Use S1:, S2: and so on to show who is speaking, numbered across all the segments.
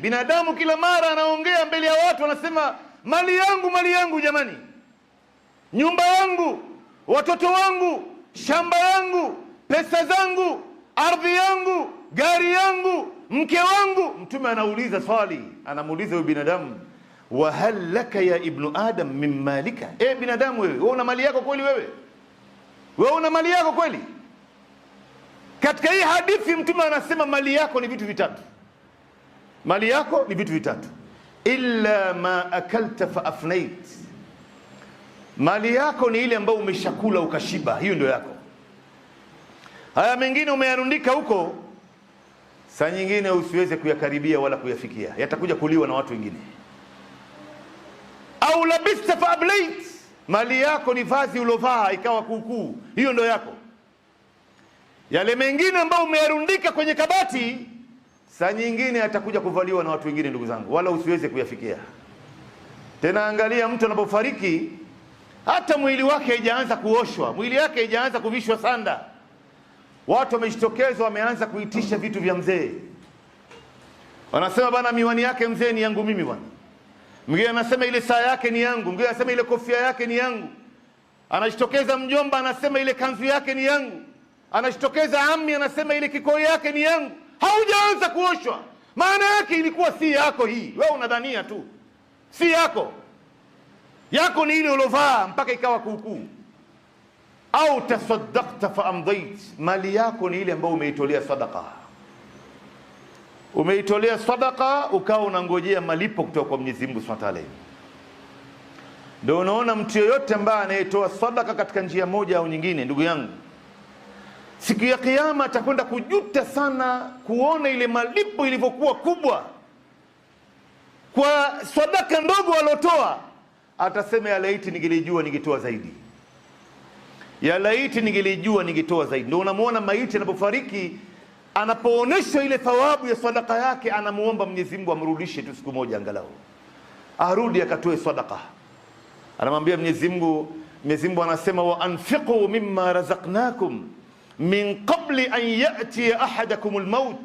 S1: Binadamu kila mara anaongea mbele ya watu, anasema mali yangu, mali yangu, jamani, nyumba yangu, watoto wangu, shamba yangu, pesa zangu, ardhi yangu, gari yangu, mke wangu. Mtume anauliza swali, anamuuliza huyu binadamu, wa hal laka ya ibnu adam min malika? E, binadamu wewe, wewe una mali yako kweli? Wewe wewe una mali yako kweli? Katika hii hadithi Mtume anasema mali yako ni vitu vitatu, mali yako ni vitu vitatu, illa ma akalta fa afnait, mali yako ni ile ambayo umeshakula ukashiba, hiyo ndio yako. Haya mengine umeyarundika huko, saa nyingine usiweze kuyakaribia wala kuyafikia, yatakuja kuliwa na watu wengine. Au labista fa ablait, mali yako ni vazi ulovaa ikawa kuukuu, hiyo ndio yako. Yale mengine ambayo umeyarundika kwenye kabati, saa nyingine yatakuja kuvaliwa na watu wengine, ndugu zangu, wala usiweze kuyafikia tena. Angalia mtu anapofariki, hata mwili wake haijaanza kuoshwa, mwili wake haijaanza kuvishwa sanda, watu wamejitokeza, wameanza kuitisha vitu vya mzee. Wanasema bana, miwani yake mzee ni yangu mimi bwana. Mwingine anasema ile saa yake ni yangu, mwingine anasema ile kofia yake ni yangu. Anajitokeza mjomba anasema ile kanzu yake ni yangu. Anajitokeza ami anasema ile kikoi yake ni yangu. Haujaanza kuoshwa, maana yake ilikuwa si yako hii, wewe unadhania tu si yako. Yako ni ile ulovaa mpaka ikawa kuukuu. Au tasaddaqta fa amdait, mali yako ni ile ambayo umeitolea sadaqa, umeitolea sadaqa ukawa unangojea malipo kutoka kwa Mwenyezi Mungu Subhanahu wa Ta'ala. Ndio unaona mtu yoyote ambaye anayetoa sadaka katika njia moja au nyingine, ndugu yangu, siku ya Kiyama atakwenda kujuta sana kuona ile malipo ilivyokuwa kubwa kwa sadaka ndogo alotoa. Atasema, ya laiti ningelijua ningetoa zaidi, ya laiti ningelijua ningetoa zaidi. Ndio unamuona maiti anapofariki, anapoonyeshwa ile thawabu ya sadaka yake, anamuomba Mwenyezi Mungu amrudishe tu siku moja angalau, arudi akatoe sadaka. Anamwambia Mwenyezi Mungu, Mwenyezi Mungu anasema wa anfiqu mimma razaqnakum min qabli an ya'tiya ahadakum almaut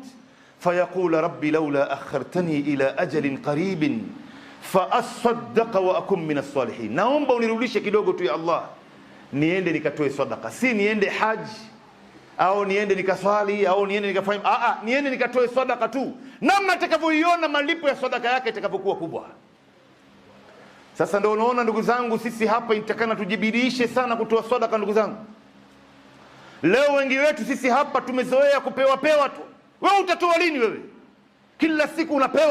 S1: fayaqula rabbi laula akhartani ila ajalin qaribin fa asaddaqa wa akun min as-salihin, naomba unirudishe kidogo tu ya Allah, niende nikatoe sadaka, si niende haji au niende nikaswali au niende nikafanya, niende nikatoe sadaka tu, namna atakavyoiona malipo ya sadaka yake itakavyokuwa kubwa. Sasa ndio unaona ndugu zangu, sisi hapa inatakana tujibidiishe sana kutoa sadaka. Ndugu zangu, leo wengi wetu sisi hapa tumezoea kupewa pewa tu. Wewe utatoa lini wewe? Kila siku unapewa.